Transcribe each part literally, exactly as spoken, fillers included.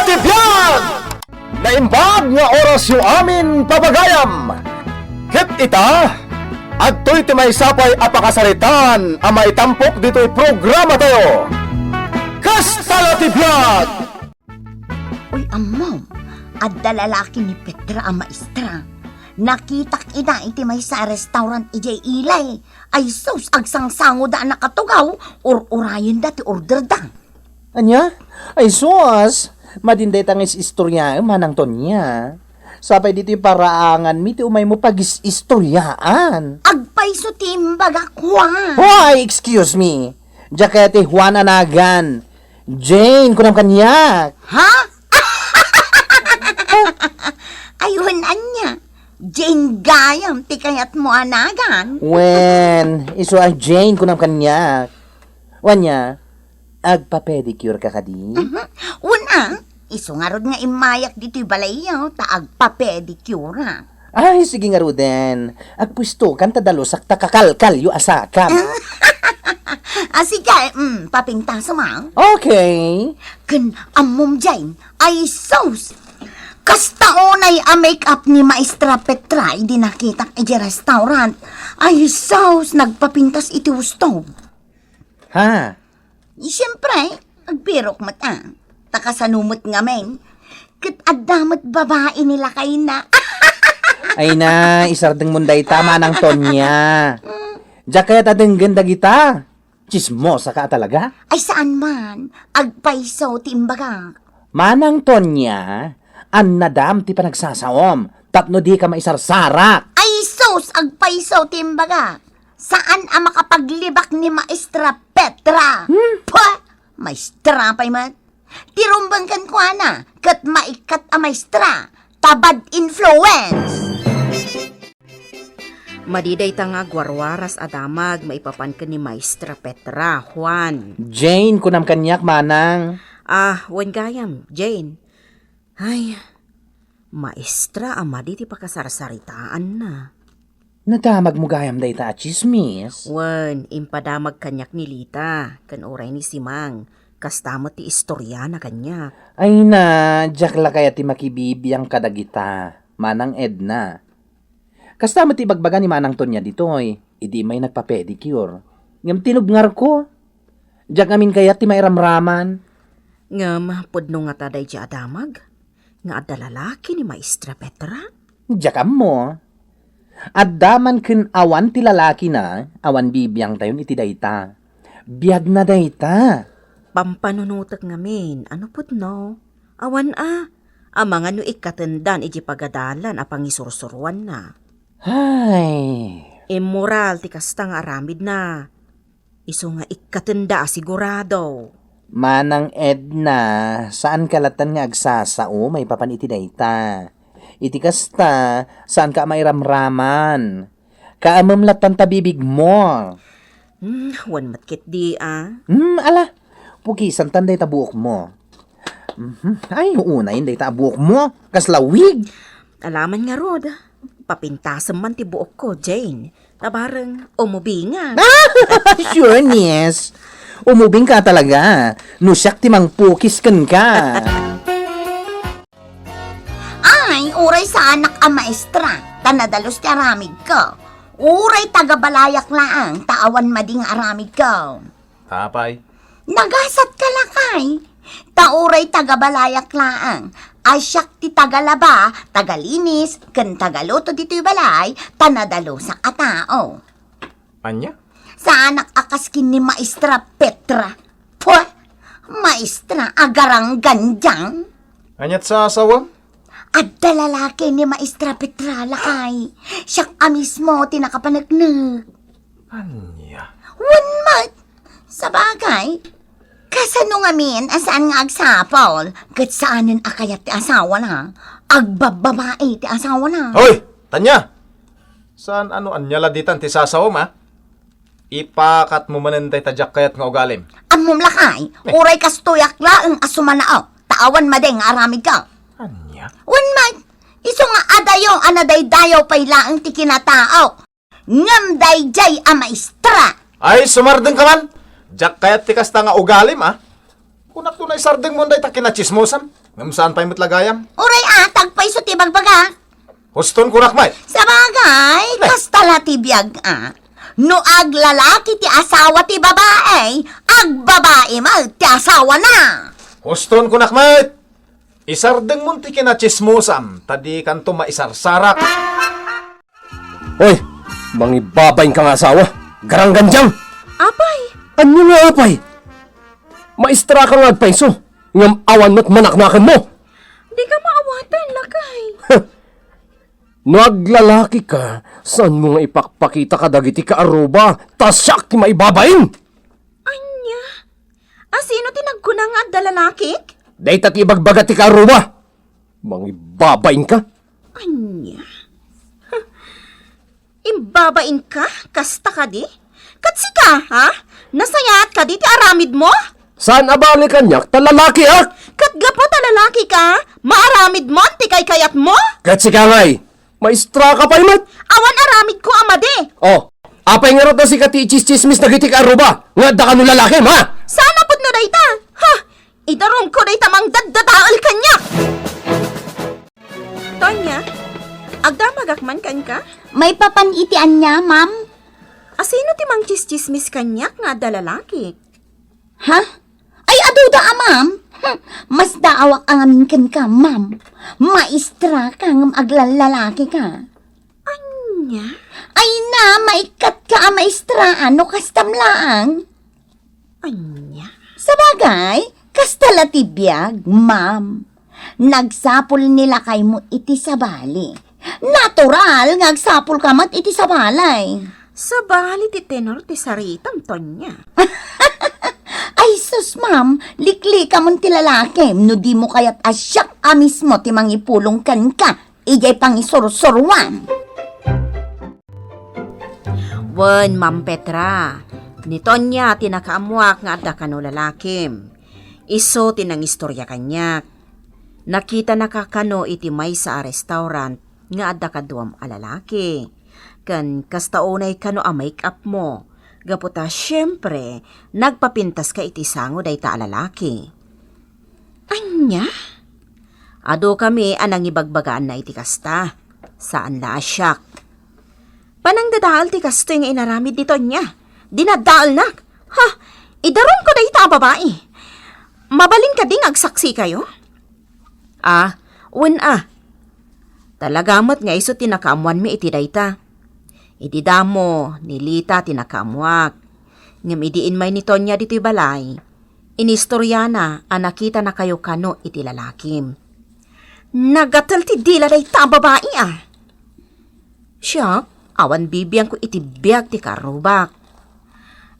Ti biag! Naimbag nga orasyo amin, pagayam! Ket ita, adtoy ti maysa pay a pakasaritaan a maitampok ditoy programatayo. Kasta la ti biag! Uy, ammom, adda lalaki ni Petra a maestra. Nakitak ida iti maysa a restaurant idiay Ilay. Ay sus, agsangsangoda a nakatugaw, ur-urayenda ti orderda. Ania? Ay sus! Madin dayta nga is-istoriaem, Manang Tonya. Sapay ditoy paraanganmi ti umaymo pagis-istoriaan. Agpayso ti imbagak, Juan. Why, excuse me? Diak kaya ti Juan a nagan. Jane, kunam kaniak. Ha? Aywan ania. Jane gayam ti kayatmo a nagan. Wen, isu a Jane, kunam kaniak. Wen nia, agpa-pedicure ka kadi? Mhm. Wen a, isu ngarud nga immayak ditoy balayyo, ta agpa-pedicure-ak. Ay, sige ngaruden. Agpuestokan ta dalusak ta kakalkalyo a sakam. Ah, sige, mm, papintasem a. Okay. Ken ammom, Jane, ay sus! Kasta unay a make-up ni Maestra Petra idi nakitak iti restaurant. Ay sus, nagpapintas iti husto. Ha? Siyempre, agbirok met a. Ta kasano met ngamin? Ket adda met babai ni lakayna. Ay na, isardengmon dayta, Manang Tonya. Diak kayat a denggen dagita. Tsismosa ka a talaga? Ay saan man, agpayso ti imbagak. Manang Tonya, annadam ti panagsasaom tapno dika maisarsarak. Ay sus, agpayso ti imbagak. Saan a makapaglibak ni Maestra Petra. Hmm? Pwah! Maestra pay met. Ti rumbeng kenkuana, ket maikkat a maestra, ta bad influence. Madi dayta nga agwarwaras a damag maipapan ken ni Maestra Petra, Juan. Jane, kunam kaniak, manang. Ah, wen gayam, Jane. Ay, maestra a madi ti pakasarsaritaanna. Nadamagmo gayam dayta a tsismis? Wen, impadamag kaniak ni Lita, ken uray ni Simang. Kasta met ti istoriana kaniak. Ay na, diak la kayat ti makibibiang kadagita, Manang Edna. Kasta met ti ibagbaga ni Manang Tonya ditoy, idi immay nagpa-pedicure. Ngem tinubngarko. Diak ngamin kayat ti mairamraman. Ngem pudno ngata daydiay a damag nga adda lalaki ni Maestra Petra? Diak ammo. Adda man ken awan ti lalakina, awan bibiangtayon iti dayta. Biagna dayta. Pampanunotek ngamin, ano pudno? Awan a, amangan no ikkatendan iti pagadalan a pangisursuruanna. Hay. Immoral ti kasta nga aramidna. Isu nga ikkatenda a sigurado. Manang Edna, saanka lattan nga agsasao maipapan iti dayta. Iti kasta, saanka a mairamraman. Kaamem lattan ta bibigmo. Hmm, wen met ketdi a. Hmm, ala, pukisantan dayta buokmo. Mhm. Ay, unayen dayta a buokmo. Kasla wig. Alaman ngarud, papintasem man ti buokko, Jane. Ta bareng, umubingan. Sure, niece. Umubing ka talaga. No siak ti mangpukis kenka. Ay, uray saanak a maestra, ta nadalus ti aramidko. Uray taga-balayak laeng, ta awan madi nga aramidko. Apay? Nagasat ka, lakay. Ta uray taga-balayak laeng. Ay siak ti taga-laba, taga-linis, ken taga-luto ditoy balay, ta nadalusak a tao. Ania? Saanak a kas ken ni Maestra Petra. Pweh! Maestra, agaranggan diang. Aniat sasawem? Adda lalaki ni Maestra Petra, lakay. Siak a mismo ti nakapaneknek. Ania? Wen met. Sabagay, kasano ngamin a saan nga agsapol ket saanen a kayat ti asawana? Agbabbabai ti asawana. Hoy! Tanya! Saan a no ania la ditan ti sasawem, a? Ipakatmo manen dayta diak kayat nga ugalim. Ammom lakay, eh, uray kastoyak laeng a sumanaok, ta awan madi nga aramidko. Ania? Wen met, isu nga adayo a nadaydayaw pay laeng ti kinataok. Ngem daydiay a maestra. Ay, sumardeng ka man! Diak kayat ti kasta nga ugalim, a? Kunak no naisardengmon dayta kinatsismosam. Ngem saan pay met la gayam? Uray atag pay isu ti ibagbagak. Huston kunak met. Sabagay, kasta la ti biag a. No aglalaki ti asawa ti babai, agbabai met ti asawana. Huston kunak met. Isardengmon ti kinatsismosam, ta dikanto maisarsarak. Hoy, mangibabainka nga asawa, garanggandiang! Apay? Ania nga apay? Maestra ka nga agpayso, ngem awan met manaknakenmo. Dika maawatan, lakay. No aglalaki ka, saanmo nga ipakpakita kadagiti kaarruba, ta siak ti maibabain. Ania? A, sino ti nagkuna nga adda lalakik? Dayta ti ibagbaga ti kaarruba. Mangibabainka. Ania? Huh. Imbabainka? Kasta kadi? Ket sika, ha? Nasayaat kadi ti aramidmo? Saan a bale kaniak ta lalakiak? Ket gapu ta lalaki ka, maaramidmon ti kaykayatmo? Ket sika ngay, maestra ka pay met. Awan aramidko a madi. Oh, apay ngarud a sika ti itsistsismis dagiti kaarruba nga adda kano lalakim, ha? Saan a pudno dayta? Ha? Idarumko dayta mangdaddadael kaniak! Tonya, agdamagak man kenka? Maipapan iti ania, ma'am? A, sino ti mangtsistsismis kaniak nga adda lalaki? Ha? Ay, aduda a, ma'am. Hmm, masdaawak a ngamin kenka, ma'am. Maestra ka ngem aglallalaki ka. Ania? Ay na, maikkat ka a maestra, no kastam laang. Ania? Sabagay, kasta la ti biag, ma'am. Nagsapul ni lakaymo iti sabali. Natural nga agsapulka met iti sabali. Sabali ti tenor ti saritam, Tonya. Ay sus, ma'am, liklikamon ti lalakim no dimo kayat a siak a mismo ti mangipulong kenka idiay pangisursuruam. Wen, Ma'am Petra, ni Tonya ti nakaammuak nga adda kano lalakim. Isu ti nangistoria kaniak. Nakitanaka kano iti maysa a restaurant nga adda kaduam a lalaki. Ken kasta unay kano a make-upmo, gapu ta, siempre, nagpapintaska iti sango dayta a lalaki. Ania? Adu kami a nangibagbagaanna iti kasta. Saan la a siak. Panangdadael ti kastoy nga inaramid ni Tonya. Dinaddaelnak. Ha? Idarumko dayta a babai. Mabalin kadi nga agsaksikayo? Ah, wen a. Talaga met nga isu ti nakaammoanmi iti dayta. Idi damo, ni Lita ti nakaammoak. Ngem idi immay ni Tonya ditoy balay, inistoriana a nakitanakayo kano iti lalakim. Nagatel ti dila dayta a babai a. Siak, awan bibiangko iti biag ti karrubak.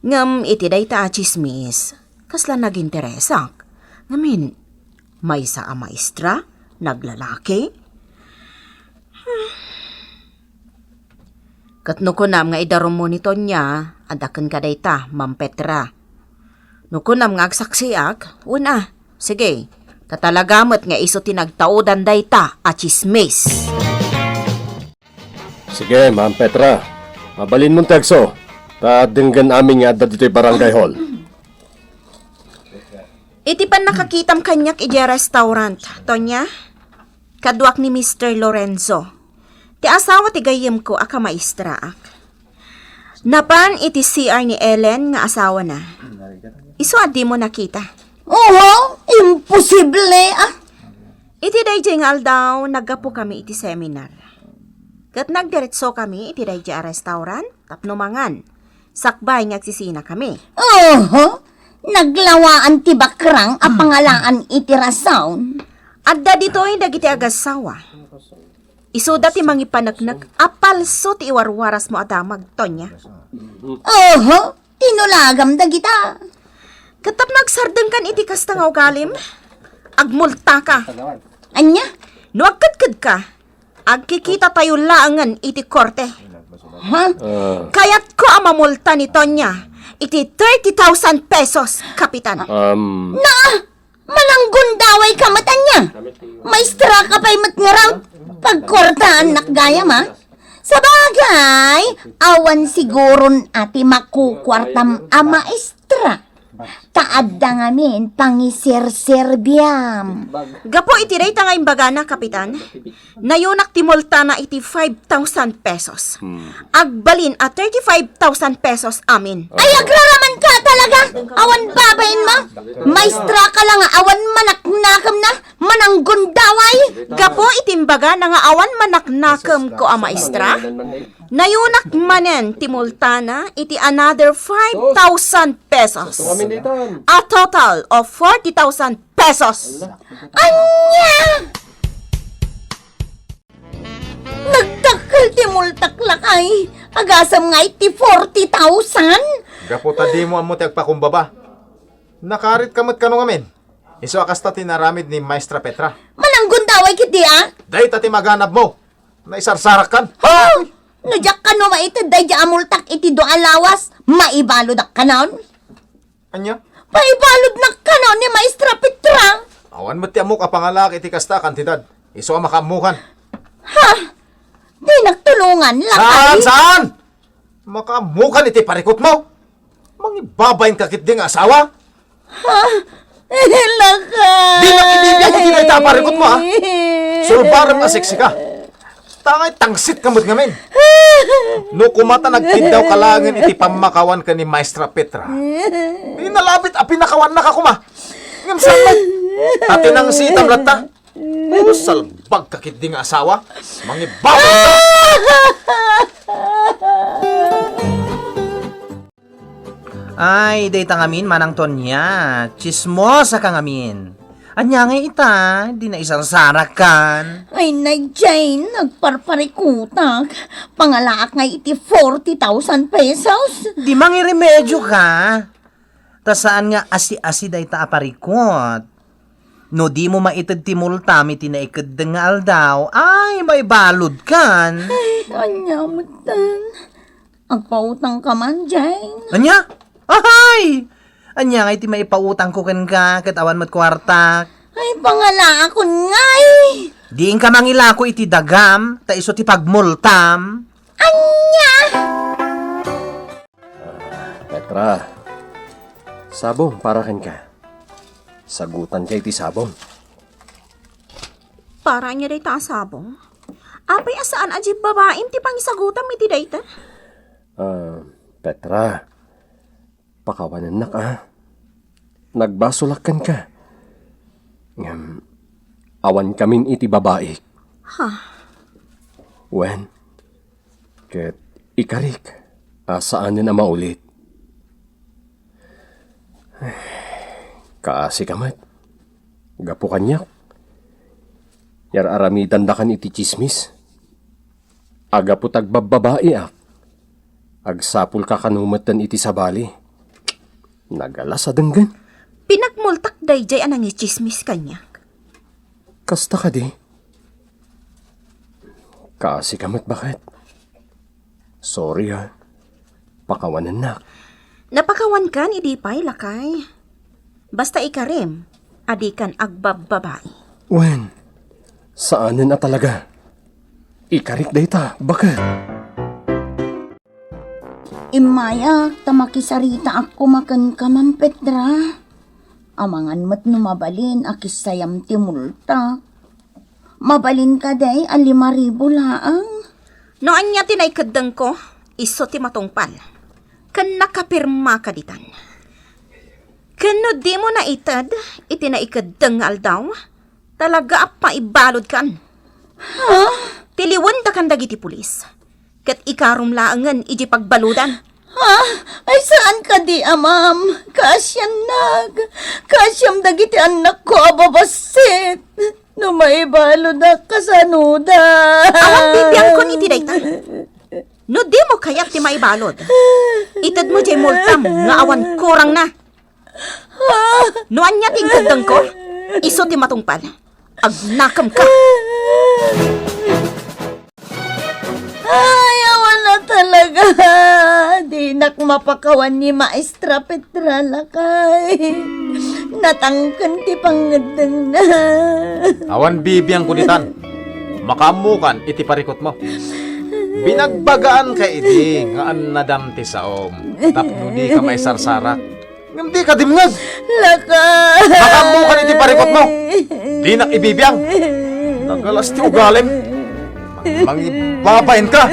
Ngem iti dayta a tsismis, kasla naginteresak. Ngamin, maysa a maestra, naglalaki. Ket no kunam nga idarummo ni Tonya, adda kenka dayta, Ma'am Petra. No kunam nga agsaksiak, wen a, sige, ta talaga met nga isu ti nagtaudan dayta a tsismis. Sige, Ma'am Petra. Mabalinmon ti agso, ta denggen amin nga adda ditoy barangay hall. Iti pannakakitam kaniak idiay restaurant, Tonya, kaduak ni Mister Lorenzo, ti asawa ti gayyemko a kamaistraak. Napan iti C R ni Ellen nga asawana. Isu a dimo nakita. Oho, imposible, ah. Iti daydiay nga aldaw, naggapu kami iti seminar. Ket nagdiretso kami iti daydiay a restaurant tapno mangan. Sakbay nga agsisina kami. Oho, naglawaan ti bakrang a pangalaan iti rason. Adda ditoy dagiti agassawa. Isuda ti mangipaneknek a palso ti iwarwarasmo a damag, Tonya. Oho, tinulagam dagita. Ket tapno agsardengkan iti kasta nga ugalim, agmultaka. Ania? No agkedkedka, agkikitatayo laengen iti korte. Ha? Ah. Kayatko a mamulta ni Tonya iti thirty thousand pesos, Kapitan. Um, Na! Mananggundaway ka met ania? Maestra ka pay met ngarud. Pagkortaannak gayam, a. Sabagay, awan siguron a ti makukuartam a maestra. ta adda ngamin pangiserserbiam. Gapu iti dayta nga imbagana, Kapitan, nayunak ti multana iti five thousand pesos. Hmm. Agbalin a thirty-five thousand pesos amin. Ay, agraraman ka talaga! Awan babain mo! Maestra ka lang nga awan manaknakemna, mananggundaway! Gapu iti imbagana nga awan manaknakemko a maestra, nayunak manen ti multana iti another five thousand pesos. A total of forty thousand pesos. Ania? Nagdakkel ti multak, lakay. Agasem nga iti forty thousand? Gapu ta dimo ammo ti agpakumbaba. Nakaritka met kano ngamin? Isu a kasta ti inaramid ni Maestra Petra. Mananggundaway ketdi a? Dayta ti maganabmo. Naisarsarakkan. Ho! No diak kano maited daydiay a multak iti dua a lawas, maibaludak kanon? Ania? Paibaludnak kano ni Maestra Petra. Awan met ti ammok a pangalaak iti kasta a kantidad. Isu a makaammokan. Ha? Dinak tulongan, lakay. Saan? Saan? Makaammokan iti parikutmo? Mangibabain ka ketdi nga asawa? Ha? Lakay. Dinak ibibiag iti dayta a parikutmo, a? Sulbarem a seksi ka. Tangay tangsit ka met ngamin. No kuma ta nagtiddawka laengen iti pammakawan ken ni Maestra Petra, inalabit a pinakawannaka kuma. Ngem saan met? Ta tinangsitam latta. O, salbag ka ketdi nga asawa. Mangibabain ka. Ay, dayta ngamin, Manang Tonia. Tsismosa ka ngamin. Ania ngay ita, di naisarsarakkan? Ay, nay, Jane, nagparparikutak. Pangalaak ngay iti forty thousand pesos. Di mangiremedio ka. Ta saan nga asi-asi dayta a parikut. No dimo maited ti multam iti naikeddeng nga aldaw, ay, maibaludkan. Ay, ania metten? Agpautangka man, Jane. Ania? Ahay! Ania ngay ti maipautangko kenka ket awan met kuartak? Ay, pangalaakon ngay! Diinka mangilako iti dagam, ta isu ti pagmultam. Ania? Ah, Petra, sabong para kenka. Sagutanka iti sabong. Para ania dayta a sabong? Apay a saan a di babaim ti pangisagutam iti dayta? Ah, Petra, pakawanennak a. Nagbasolak kenka. Ngem, awankamin iti babaik. Ha? Wen, ket ikarik a saanen a maulit. Kaasika met. Gapu kaniak, yar-aramidandakan iti tsismis. Gapu ta agbabbabaiak, agsapulka kano metten iti sabali. Nagalas a denggen. Pinagmultak daydiay a nangitsismis kaniak. Kasta kadi? Kaasika met, baket. Sorry, ha. Pakawanennak. Napakawankan idi pay, lakay. Basta ikarim, a dikan agbabbabai. Wen, saanen a talaga. Ikarik dayta, baket. Immayak ta makisaritaak koma kenka, Ma'am Petra. Amangan met no mabalin a kissayam ti multak. Mabalin kadi a lima ribu laeng? No ania ti naikeddengko, isu ti matungpal. Ken nakapirmaka ditan. Ken no dimo naited iti naikeddeng nga aldaw, talaga a paibaludkan. Ha? Tiliwendakan dagiti pulis. Ket ikarum laengen iti pagbaludan. Ha? Ay, saan kadi a, ma'am? Kaasiannak. Kaasiam dagiti annakko a babassit. No maibaludak, kasanoda? Awan bibiangkon iti dayta. No dimo kayat ti maibalud, itedmo diay multam nga awan kurangna. No ania ti inkeddengko, isu ti matungpal. Agnakemka. Ay, awan a talaga. Dinak mapakawan ni Maestra Petra, lakay. Natangken ti pangngeddengna. Awan bibiangko ditan. Makaammokan iti parikutmo. Binagbagaanka idi nga annadam ti saom tapno dika maisarsarak. Ngem dika dimngeg. Lakas! Makaammokan iti parikutmo. Dinak ibibiang. Nagalas ti ugalim. Mangbabain ka.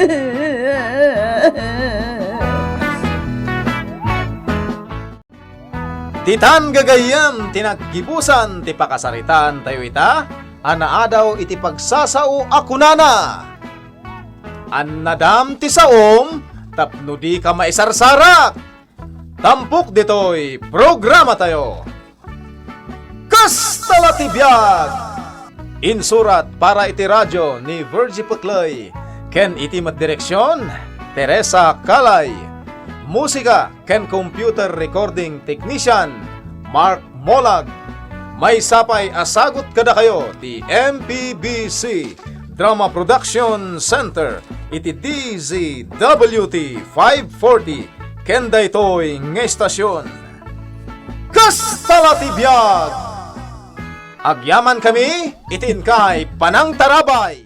Ditan gagayyem ti naggibusan ti pakasaritaan tayo ita a naadaw iti pagsasao a kunana, "Annadam ti saom tapno dika maisarsarak." Tampok ditoy programa tayo. Kasta la ti biag! Insurat para iti radio ni Virgie Peclay, ken iti met direksion, Teresa Calay. Musika ken computer recording technician, Mark Molag. Maysa pay a sagut kadakayo ti M P B C Drama Production Center iti D Z W T five forty ken daytoy nga estasion. Kasta la ti biag! Agyamankami iti inkay panangtarabay!